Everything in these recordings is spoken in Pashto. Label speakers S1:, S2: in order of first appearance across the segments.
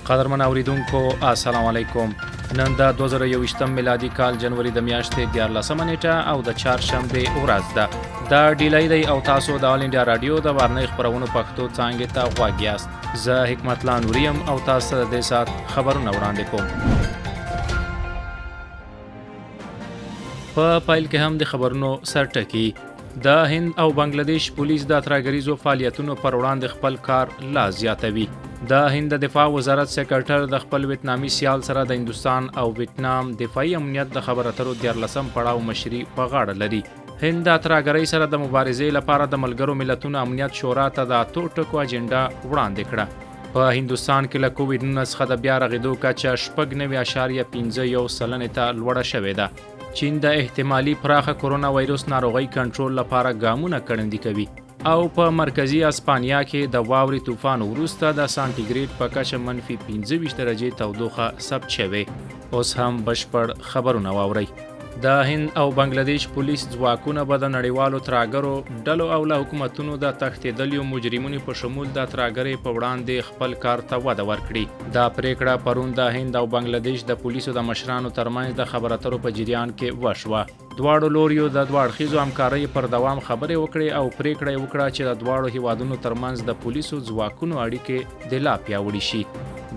S1: قدرمن اوریدونکو، السلام علیکم. نن د 2021 میلادي کال جنوري د میاشتې 14 نیټه او د چهارشنبې ورځ ده. دا ډیلی دی او تاسو د آل انډیا رادیو د وارنۍ خپرونو پښتو څانګې ته غوږ یاست. زه حکمت الله نوري یم او تاسو ته د دې ساعت خبرونه وړاندې کوم. په پیل کې هم د خبرونو سرټکی: د هند او بنگلاديش پولیس د ترهګریزو فعالیتونو پر وړاندې خپل کار لا زیاتوي. د هند د دفاع وزارت سکرټر د خپل ویتنامي سیال سره د هندوستان او ویتنام دفاعي امنیت د خبرو اترو 13 پړاو مشري په غاړه لري. هند د ترهګرۍ سره د مبارزې لپاره د ملګرو ملتونو امنیت شورا ته د اتو ټکو اجنډا وړاندې کړه. په هندوستان کې له کوویډ 19 څخه د بیا رغېدو کچه 96.51 سلنې ته لوړه شوې ده. چین د احتمالي پراخه کورونا وایروس ناروغۍ کنټرول لپاره ګامونه ګړندي کوي. او په مرکزي اسپانیا کې د واورې طوفان وروسته د سانټیګریډ په کچه -25 درجې تودوخه ثبت شوې. اوس هم بشپړ خبرونه واورئ. د هند او بنگلاديش پولیس ځواکونه به د نړیوالو ترهګرو ډلو او له حکومتونو د تښتېدلیو مجرمینو په شمول د ترهګرۍ په وړاندې خپل کار ته وده ورکړي. دا پریکړه پرون د هند او بنگلاديش د پولیسو د مشرانو ترمنځ د خبرو اترو په جریان کې وشوه. دواړو لوریو د دوه اړخیزو همکاریو پر دوام خبرې وکړې او پریکړه یې وکړه چې د دواړو هیوادونو ترمنځ د پولیسو ځواکونو اړیکې د لا پیاوړي شي.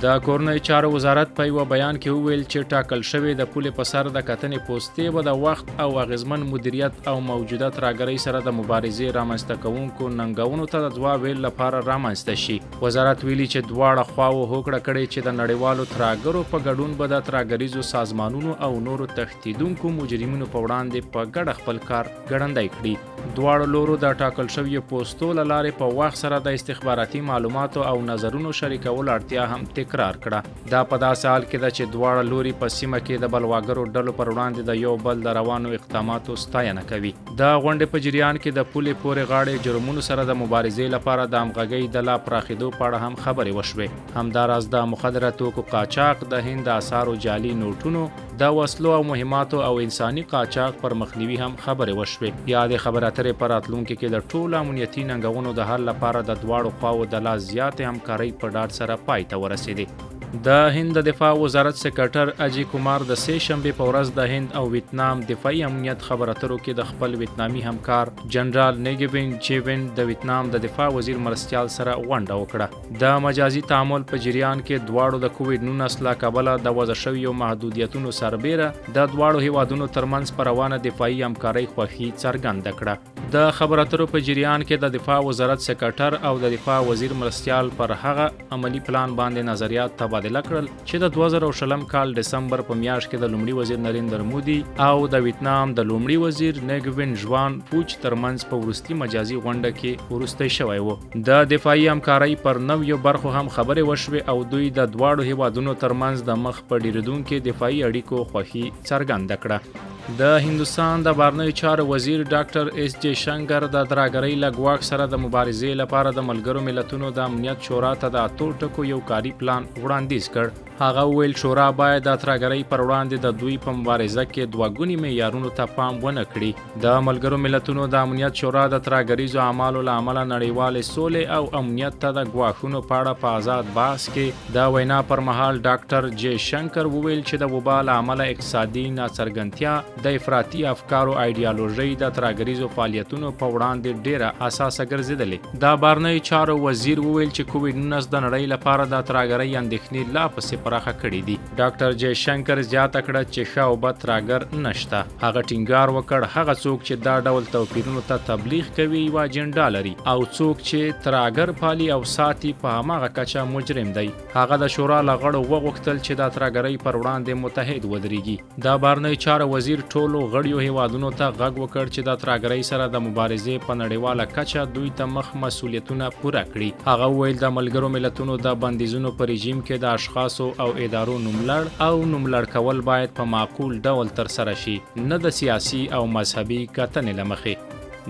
S1: د کورنیو چارو وزارت په یوه بیان کې وویل چې ټاکل شوې د پولې په سر د کتنې پوستې به د وخت او اغیزمن مدیریت او موجوده ترهګرۍ سره د مبارزې رامنځته کوونکو ننګونو ته د ځواب ویلو لپاره رامنځته شي. وزارت ویلي چې دواړه خواوو هوکړه کړې چې د نړیوالو ترهګرو په ګډون به د ترهګریزو سازمانونو او نورو تښتېدونکو مجرمینو په وړاندې په ګډه خپل کار ګړندی کړي. دواړو لورو د ټاکل شویو پوستو له لارې په وخت سره د استخباراتي معلوماتو او نظرونو شریکولو اړتیا هم تکرار کړه. دا په داسې حال کې ده چې دواړه لوري په سیمه کې د بلواګرو ډلو پر وړاندې د یو بل د روانو اقداماتو ستاینه کوي. د غونډې په جریان کې د پولې پورې غاړې جرمونو سره د مبارزې لپاره د همغږۍ د لا پراخېدو په اړه هم خبرې وشوې. همداراز د مخدره توکو قاچاق، د هند د اسعارو جعلي نوټونو، د وسلو او مهماتو او انساني قاچاق پر مخنیوي هم خبرې وشوې. یادې خبرې اترې په راتلونکي کې د ټولو امنیتي ننګونو د حل لپاره د دواړو خواوو د لا زیاتې همکارۍ په ډاډ سره پای ته ورسېدې. د هند د دفاع وزارت سکرټر اجي کمار د سې شنبې په ورځ د هند او ویتنام دفاعي امنیت خبرو اترو کې د خپل ویتنامي همکار جنرال نیګوین چیوین د ویتنام د دفاع وزیر مرستیال سره غونډه وکړه. د مجازي تعامل په جریان کې دواړو د کوویډ 19 له کبله د وضع شویو محدودیتونو سربېره د دواړو هیوادونو ترمنځ په روانه دفاعي همکارۍ خوښي څرګنده کړه. د خبرو اترو په جریان کې د دفاع وزارت سکرټر او د دفاع وزیر مرستیال پر هغه عملي پلان باندې نظریات تبادله کړل چې د 2020 کال دسمبر په میاشت کې د لومړي وزیر نریندر مودي او د ویتنام د لومړي وزیر نګوین ژوان پوچ ترمنځ په وروستي مجازي غونډه کې وروستی شوی و. د دفاعي همکارۍ پر نویو برخو هم خبرې وشوې او دوی د دواړو هیوادونو ترمنځ د مخ په ډیریدونکو دفاعي اړیکو خوښي څرګنده کړه. د هندوستان د بهرنیو چارو وزیر ډاکټر اس جې شنګر د ترهګرۍ له ګواښ سره د مبارزې لپاره د ملګرو ملتونو د امنیت شورا ته د اتو ټکو یو کاري پلان وړاندیز کړ. هغه وویل، شورا باید د ترهګرۍ پر وړاندې د دوی په مبارزه کې دوه ګوني معیارونو ته پام ونه کړي. د ملګرو ملتونو د امنیت شورا د ترهګریزو اعمالو له امله نړیوالې سولې او امنیت ته د ګواښونو په اړه په ازاد بحث کې د وینا پر مهال ډاکټر جې شنکر وویل چې د وبا له امله اقتصادي ناڅرګندتیا د افراطي افکارو ایډیالوژۍ د ترهګریزو فعالیتونو په وړاندې ډیره اساسه ګرځېدلې. د بهرنیو چارو وزیر وویل چې کوویډ 19 د نړۍ لپاره د ترهګرۍ اندېښنې لا پسې پراخه کړې دي. ډاکټر جې شنکر زیاته کړه چې ښه او بد ترهګر نشته. هغه ټینګار وکړ، هغه څوک چې دا ډول توپیرونو ته تبلیغ کوي یوه اجنډا لري او څوک چې ترهګر پالي او ساتي په هماغه کچه مجرم دی. هغه د شورا له غړو وغوښتل چې د ترهګرۍ پر وړاندې متحد ودرېږي. د بهرنیو چارو وزیر ټولو غړیو هیوادونو ته غږ وکړ چې د ترهګرۍ سره د مبارزې په نړیواله کچه دوی ته مخ مسولیتونه پوره کړي. هغه وویل، د ملګرو ملتونو د بندیزونو په رژیم کې د اشخاصو او ادارو نوملړ او نوملړ کول باید په معقول ډول ترسره شي، نه د سیاسي او مذهبي کتنې له مخې.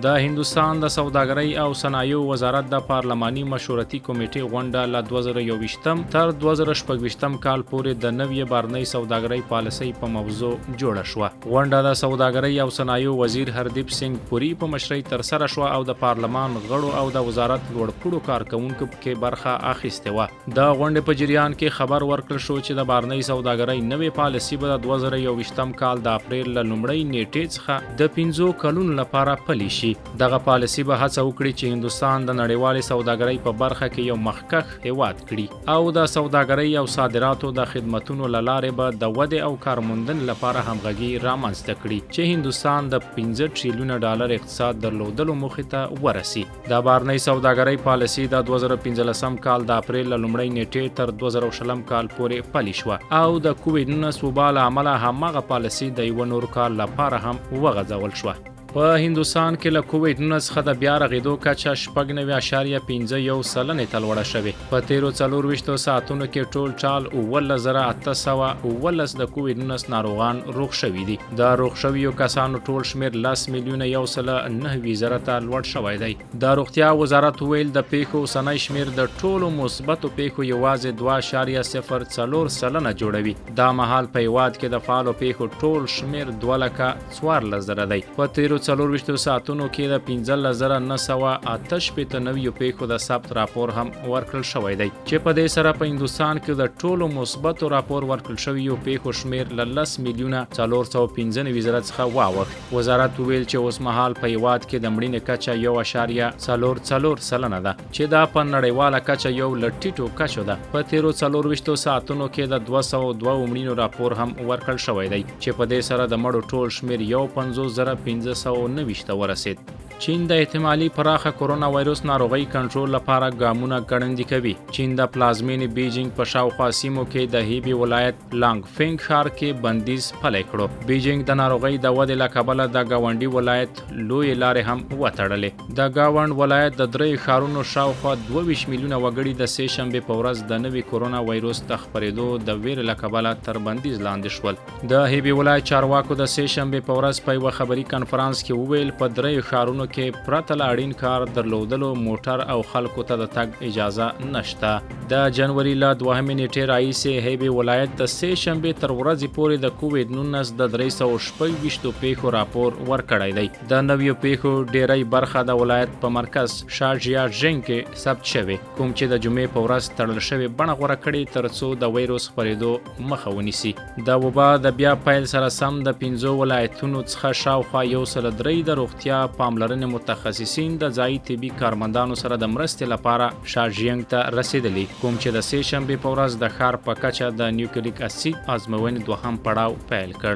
S1: د هندوستان د سوداګرۍ او صنایعو وزارت د پارلماني مشورتي کمېټې غونډه له 2021 تر 2026 کال پورې د نوې بارنۍ سوداګرۍ پالیسۍ په موضوع جوړه شوه. غونډه د سوداګرۍ او صنایعو وزیر هردیپ سینګ پوري په مشرۍ ترسره شوه او د پارلمان غړو او د وزارت لوړپوړو کارکوونکو پکې برخه اخیستې وه. د غونډې په جریان کې خبر ورکړل شو چې د بارنۍ سوداګرۍ نوې پالیسي به د 2021 کال د اپریل له لومړۍ نیټې څخه د 5 کلونو لپاره پلي شي. دغه پالیسي به هڅه وکړي چې هندوستان د نړیوالې سوداګرۍ په برخه کې یو مخکښ هیواد کړي او د سوداګرۍ او صادراتو د خدمتونو له لارې به د ودې او کارموندنې لپاره همغږي رامنځته کړي چې هندوستان د 5 ټریلیونه ډالر اقتصاد درلودلو موخې ته ورسي. د بارنۍ سوداګرۍ پالیسي د 2015 کال د اپریل له لومړۍ نیټې تر 2020 کال پورې پلي شوه او د کوویډ 19 وبا له امله هماغه پالیسي د یوه نور کال لپاره هم وغځول شوه. په هندوستان کې له کوویډ 19 څخه د بیا رغېدو کچه 96.51 سلنې ته لوړه شوې. په تېرو 24 ساعتونو کې ټول ټال 17,817 د کوویډ 19 ناروغان روغ شوي دي. د روغ شویو کسانو ټول شمېر لس میلیونه یو سل نهه ویشت زره ته لوړ شوی دی. د روغتیا وزارت وویل، د پېښو اوسنی شمېر د ټولو مثبتو پېښو یوازې 2.04% جوړوي. دا مهال په هېواد کې د فعالو پېښو ټول شمېر 2,14,000 دی. په تېرو 24 ساعتونو کې د 15,968 نویو پېښو د ثبت راپور هم ورکړل شوی دی، چې په دې سره په هندوستان کې د ټولو مثبتو راپور ورکړل شویو پېښو شمېر له لس میلیونه 495 زره څخه واوښت. وزارت وویل چې اوسمهال په هېواد کې د مړینې کچه 1.44% ده، چې دا په نړیواله کچه یو له ټیټو کچو ده. په تېرو 24 ساعتونو کې د 202 مړینو راپور هم ورکړل شوی دی، چې په دې سره د مړو ټول شمېر 51,529 ته ورسېد. چین د احتمالي پراخه کورونا وایروس ناروغۍ کنټرول لپاره ګامونه ګړندي کوي. چین د پلازمینې بیجینګ په شاوخوا سیمو کې د هیبي ولایت لانګفینګ ښار کې بندیز پلی کړو. بیجینګ د ناروغۍ د ودې له کبله د ګاونډي ولایت لویې لارې هم وتړلې. د ګاونډ ولایت د دریو ښارونو شاوخوا 22 میلیونه وګړي د سې شنبې په ورځ د نوي کورونا وایروس د خپرېدو د ویرې له کبله تر بندیز لاندې شول. د هیبي ولایت چارواکو د سې شنبې په ورځ په یوه خبري کنفرانس کې وویل، په دریو ښارونو کې پرته له اړین کار درلودلو موټر او خلکو ته د تګ اجازه نشته. د جنوري له دوهمې نیټې راهیسې هیبي ولایت د سې شنبې تر ورځې پورې د کووید 19 د 326 پیښو راپور ورکړی دی. د نویو پیښو ډیری برخه د ولایت په مرکز شاژیا ژینګ کې ثبت شوې، کوم چې د جمعې په ورځ تړل شوې بڼه غوره کړې ترڅو د ویروس خپرېدو مخه ونیسي. د وبا د بیا پیل سره سم د 5 ولایتونو څخه شاوخوا 103 د روغتیا پاملرنې متخصصین د ځایي طبي کارمندانو سره د مرستې لپاره شاژینګ ته رسېدلي، کوم چې د سې شنبې په ورځ د ښار په کچه د نیوکلیک اسید ازموینې دوهم پړاو پیل کړ.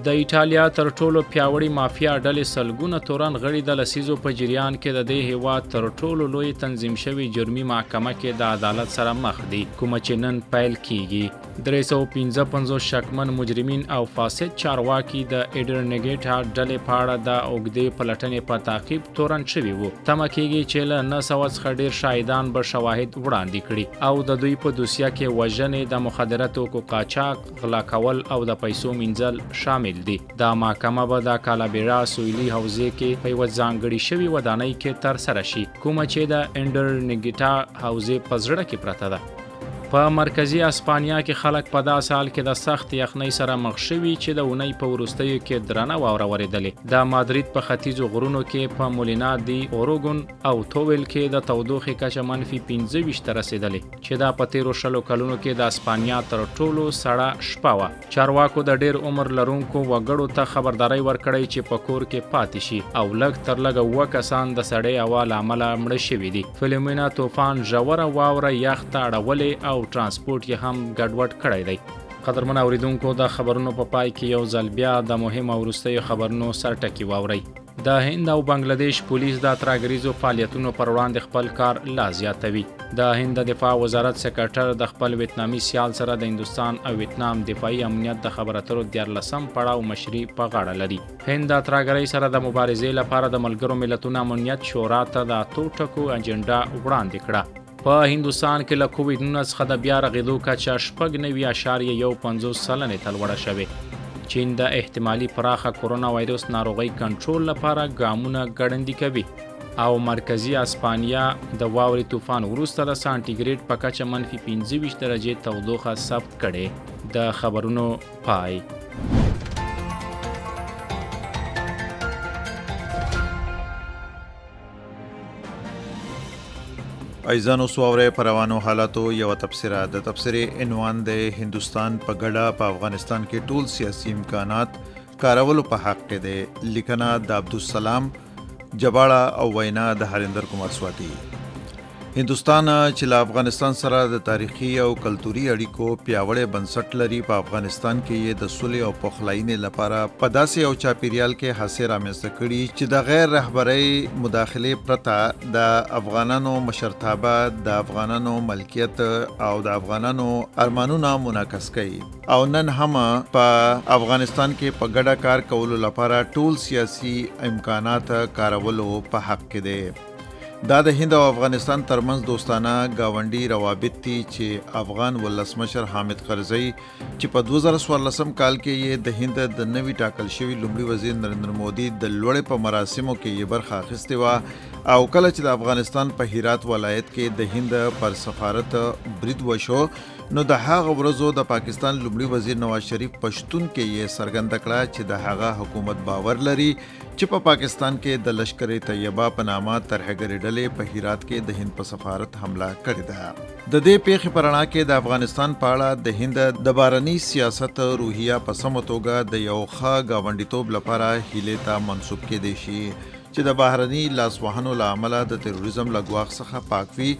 S1: د ایټالیا تر ټولو پیاوړي مافیا ډلې سلګونه تورن غړي د لسیزو په جریان کې د دې هیواد تر ټولو لوی تنظیم شوی جرمي محکمه کې د عدالت سره مخ دي، کومه چې نن پیل کیږي. 355 شکمن مجرمین او فاسد چارواکي د ایډرنګیټا ډلې په اړه د اوږدې پلټنې په تعقیب تورن شوي وو. تمه کیږي چې له 900 څخه ډیر شاهدان به شواهد وړاندې کړي او د دوی په دوسیه کې وژنې، د مخدره توکو قاچاق، غلا کول او د پیسو مینځل شامل دي. دا محکمه به د کالابیرا سویلي حوزې کې په یوه ځانګړي شوي ودانۍ کې ترسره شي، کومه چې د انډرنګیټا حوزې په زړه کې پرته ده. په مرکزي اسپانیا کې خلک په داسې حال کې د سخت یخنۍ سره مخ شوي چې د اونۍ په وروستیو کې درنه واوره ورېدلې. د مادرید په ختیځو غرونو کې په مولینا دی اوروګون او توویل کې د تودوخې کچه منفي 25 ته رسېدلې، چې دا په تېرو 20 کلونو کې د اسپانیا تر ټولو سړه شپه وه. چارواکو د ډېر عمر لرونکو وګړو ته خبرداری ورکړی چې په کور کې پاتې شي او لږ تر لږه 7 کسان د سړې هوا له امله مړه شوي دي. فلومینا توفان ژوره واوره یخ ته اړولې او ترانسپورت یې هم ګډوډ کړی دی. قدرمن اوریدونکو، د خبرونو په پای کې یو ځل بیا د مهمو او وروستیو خبرونو سرټکي واورئ. د هند او بنګلادیش پولیس د ترهګریزو فعالیتونو پر وړاندې خپل کار لا زیاتوي. د هند د دفاع وزارت سکرټر د خپل ویتنامي سیال سره د هندوستان او ویتنام دفاعي امنیت د خبرو اترو 13 پړاو مشري په غاړه لري. هند د ترهګرۍ سره د مبارزې لپاره د ملګرو ملتونو امنیت شورا ته د 8 ټکو اجنډا وړاندې کړه. په هندوستان کې له کوویډ 19 څخه د بیا رغېدو کچه 96.51 سلنې ته لوړه شوې. چین د احتمالي پراخه کورونا وایروس ناروغۍ کنټرول لپاره ګامونه ګړندي کوي. او مرکزي اسپانیا د واورې طوفان وروسته د سانټیګریډ په کچه منفي 25 درجې تودوخه ثبت کړې. د خبرونو پای.
S2: ایزانو سواورې پر روانو حالاتو یو تبصره. د تبصرې عنوان دی: هندستان په ګډه په افغانستان کې ټول سیاسي امکانات کارولو په حق کې دی. لیکنه د عبدالسلام جباړه او وینا د هریندر کمار سواتی. هندستان چې له افغانستان سره د تاریخي او کلتوري اړیکو پیاوړی بنسټ لري، په افغانستان کې یې د سولې او پخلاینې لپاره په داسې یو چاپیریال کې هڅې رامنځته کړي چې د غیر رهبرۍ مداخلې پرته د افغانانو مشرتابه، د افغانانو ملکیت او د افغانانو ارمانونه منعکس کوي، او نن هم په افغانستان کې په ګډه کار کولو لپاره ټول سیاسي امکانات کارولو په حق کې دی. دا د هند او افغانستان ترمنځ دوستانه گاونډي روابط دي چې افغان ولسمشر حامد کرزی، چې په 2014 کال کې یې د هند د نوي ټاکل شوي لومړي وزیر نریندر مودي د لوړې په مراسمو کې یې برخه اخیستې وه، او کله چې د افغانستان په هرات ولایت کې د هند پر سفارت برید وشو، نو د هغه ورځو د پاکستان لومړي وزیر نواز شریف په شتون کې یې څرګنده کړه چې د هغه حکومت باور لري چې په پاکستان کې د لشکر طیبه په نامه ترهګرې ډلې په هرات کې د هند په سفارت حمله کړې ده. د دې پیښې په رڼا کې د افغانستان په اړه د هند د بهرني سیاست روحیه په سمه توګه د یو ښه ګاونډیتوب لپاره هیلې ته منسوب کېدای شي چې د بهرني لاسوهنو له امله د تروریزم له ګواښ څخه پاک وي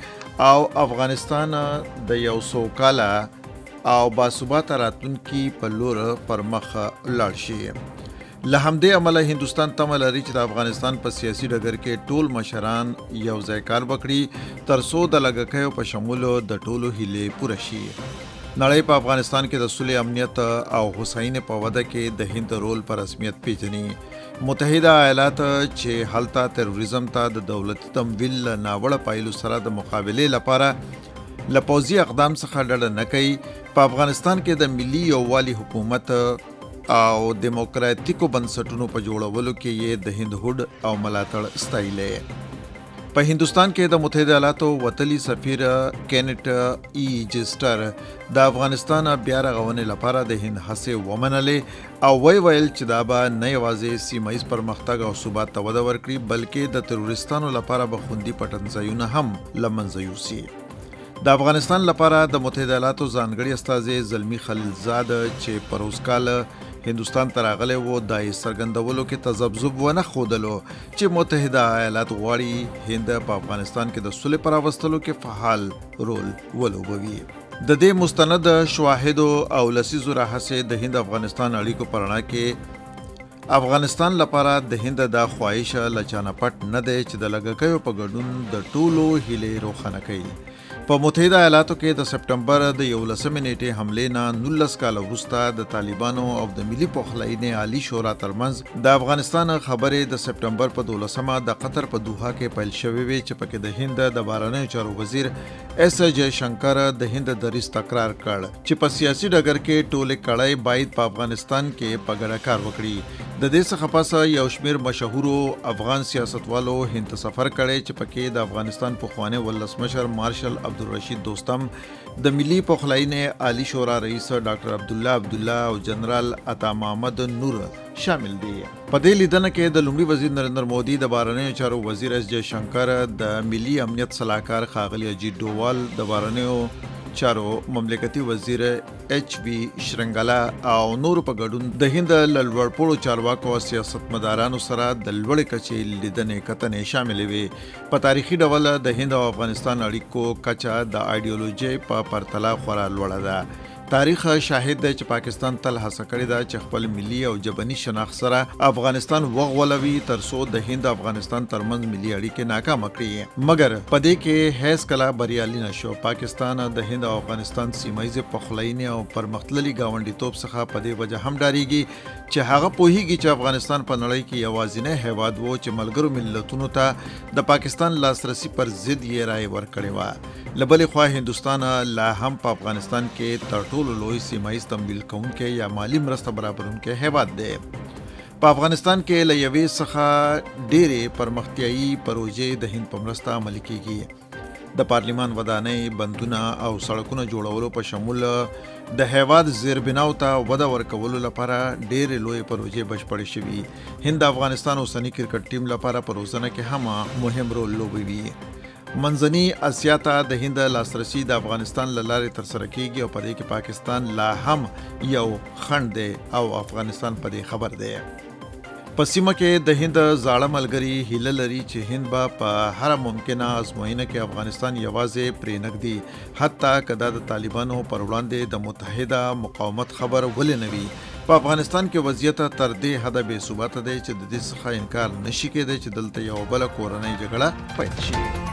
S2: او افغانستان د یو سوکاله او باثباته راتلونکي په لور پر مخ لاړ شي. له همدې امله هندوستان تمه لري چې د افغانستان په سیاسي ډګر کې ټول مشران یو ځای کار وکړي، ترڅو د لږکیو په شمول د ټولو هیلې پوره شي. نړۍ په افغانستان کې د سولې، امنیت او هوساینې په وده کې د هند رول په رسمیت پیژني. متحده ایالات چې هلته تروریزم ته د دولتي تمویل له ناوړه پایلو سره د مقابلې لپاره له پوځي اقدام څخه ډډه نه کوي، په افغانستان کې د ملي یووالي حکومت او دیموکراتیکو بنسټونو په جوړولو کې یې د هند هوډ او ملاتړ ستایلی. په هندوستان کې د متحده ایالاتو وتلي سفیر کینټ ای جسټر د افغانستان بیا رغونې لپاره د هند هڅې ومنلې او وی ویل چې دا به نه یوازې سیمه ییز پرمختګ او ثبات ته وده ورکړي، بلکې د تروریستانو لپاره به خوندي پټنځایونه هم له منځه یوسي. د افغانستان لپاره د متحده ایالاتو ځانګړي استازی زلمی خلیلزاد چې پروسکال هندوستان ته راغلی وو، دا یې څرګندولو کې تذبذب ونه ښودلو چې متحده ایالات غواړي هند په افغانستان کې د سولې پر راوستلو کې فعال رول ولوبوي. د دې مستند شواهدو او لسیزو راهیسې د هند افغانستان اړیکو په رڼا کې افغانستان لپاره د هند دا خواهش له چانه پټ نه دی چې د لږکیو په ګډون د ټولو هیلې روښانه کوي. په متحده ایالاتو کې د سپټمبر د 11مې نیټې حملې نه 19 کاله وروسته د طالبانو او د ملي پخلاینې عالي شورا ترمنځ د افغانستان خبرې د سپټمبر په 12مه د قطر په دوحه کې پیل شوې وې، چې پکې د هند د بهرنیو چارو وزیر ایس جی شنکر د هند دریځ تکرار کړ چې په سیاسي ډګر کې ټولې کړۍ باید په افغانستان کې په ګډه کار وکړي. د دې څخه پس یو شمېر مشهورو افغان سیاستوالو هند ته سفر کړی چې پکې د افغانستان پخوانی ولسمشر مارشال عبدالرشید دوستم، د ملي پخلاینې عالي شورا رئیس ډاکټر عبدالله عبدالله او جنرال عطا محمد نور شامل دي. په دې لیدنه کې د لومړي وزیر نریندر مودي، د بهرنیو چارو وزیر اس جی شنکر، د ملي امنیت سلاکار ښاغلي اجیت ډووال، د بهرنیو چارو مملکتي وزیر ایچ وی شرنګلا او نورو په ګډون د هند له لوړپوړو چارواکو او سیاستمدارانو سره د لوړې کچې لیدنې کتنې شاملې وې. په تاریخي ډول د هند او افغانستان اړیکو کچه د ایډیولوژۍ په پرتله خورا لوړه ده. تاریخ شاهد دی چې پاکستان تل هڅه کړې ده چې خپل ملي او ژبني شناخت سره افغانستان وغولوي، ترڅو د هند افغانستان ترمنځ ملي اړیکې ناکامه کړي، مګر په دې کې هیڅ کله بریالي نه شو. پاکستان د هند او افغانستان سیمه ییزې پخلاینې او پرمختللي ګاونډیتوب څخه په دې وجه هم ډاریږي چې هغه پوهیږي چې افغانستان په نړۍ کې یوازینی هیواد وو چې ملګرو ملتونو ته د پاکستان لاسرسي پر ضد یې رایه ورکړې وه. له بلې خوا هندوستان لا هم په افغانستان کې تر ټولو لوی سیمه ییز تمویل کوونکی یا مالي مرسته برابرونکی هیواد دی. په افغانستان کې له یوې څخه ډېرې پرمختیایي پروژې د هند په مرسته عملي کیږي. د پارلیمان ودانۍ، بندونه او سړکونه جوړولو په شمول د هیواد زیربناو ته وده ورکولو لپاره ډېرې لویې پروژې بشپړې شوي. هند د افغانستان اوسني کرکټ ټیم لپاره په روزنه کې هم مهم رول لوبوي. منځني اسیا ته د هند لاسرسي د افغانستان له لارې ترسره کیږي او په دې کې پاکستان لا هم یو خنډ دی او افغانستان په دې خبر دی. په سیمه کې د هند زاړه ملګري هیله لري چې هند به په هره ممکنه ازموینه کې افغانستان یوازې پرې نږدي، حتی که دا د طالبانو پر وړاندې د متحده مقاومت خبر ولې نه وي. په افغانستان کې وضعیت تر دې حده بې ثباته دی چې د دې څخه انکار نشي کېدای چې دلته یوه بله کورنۍ جګړه پیل شي.